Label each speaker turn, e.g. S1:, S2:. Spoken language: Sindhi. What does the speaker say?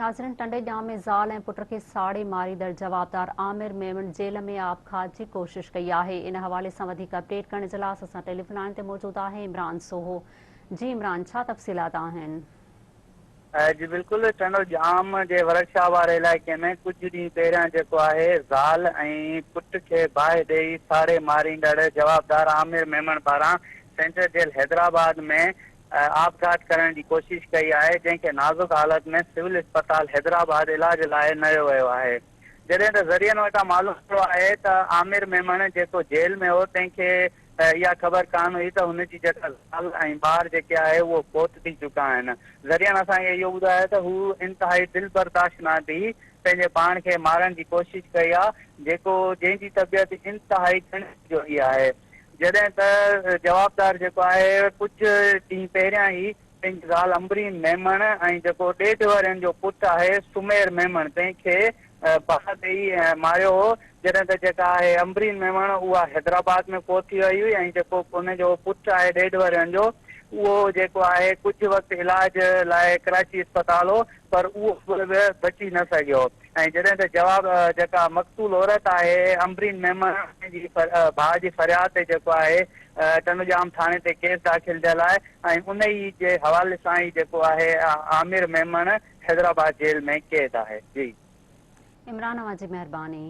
S1: ناظرين ٽنڊي ڄام ۾ زال ۽ پٽ کي ساڙي ماريندڙ جوابدار عامر ميمڻ جيل ۾ آپگهات جي ڪوشش ڪئي آهي ان حوالي سان وڌيڪ اپڊيٽ ڪرڻ جي لاء اسان سان ٽيليفون لائين تي موجود آهي عمران سوهو جي عمران ڇا تفصيلات آهن.
S2: جي بلڪل ٽنڊو ڄام جي ورڪشاپ واري علائقي ۾ ڪجهه ڏينهن پهريان جيڪو آهي زال ۽ پٽ کي باهه ڏئي ساڙي ماريندڙ جوابدار عامر ميمڻ پاران سينٽرل جيل حيدرآباد ۾ آپگهات ڪرڻ جي ڪوشش ڪئي آهي، جنهن کي نازڪ حالت ۾ سول اسپتال حيدرآباد علاج لاء نيو ويو آهي. جڏهن ته ذريعن وٽان معلوم ٿيو آهي ته عامر ميمڻ جيڪو جيل ۾ هو تنهن کي اها خبر ڪانه هئي ته هن جي جيڪا زال ۽ ٻار جيڪي آهي اهو فوت ٿي چڪا آهن. ذريعن اسان کي اهو ٻڌايو ته هو انتهائي دل برداشت نه ٿي پنهنجي پاڻ کي مارڻ جي ڪوشش ڪئي آهي جيڪو جنهن جي طبيعت انتهائي ڳڻتي جوڳي آهي. جڏهن ته جوابدار جيڪو آهي ڪجهه ڏينهن پهريان ئي پنهنجي زال عنبرين ميمڻ ۽ جيڪو ڏيڍ ورهين جو پٽ آهي سمير ميمڻ تنهن کي باهه ڏئي ماريو هو جڏهن ته جيڪا آهي عنبرين ميمڻ اها حيدرآباد ۾ فوت ٿي وئي هئي ۽ جيڪو ان جو پٽ آهي ڏيڍ ورهين جو اهو جيڪو آهي ڪجهه وقت علاج لاء ڪراچي اسپتال هو پر اهو به بچي نه سگهيو. ۽ جڏهن ته جواب جيڪا مقتول عورت آهي عنبرين ميمڻ جي ڀاء جي فرياد تي جيڪو آهي ٽنڊوڄام ٿاڻي تي ڪيس داخل ٿيل آهي ۽ ان ئي جي حوالي سان ئي جيڪو آهي عامر ميمڻ حيدرآباد جيل ۾ قيد آهي جي.
S1: عمران اوهان جي مهرباني.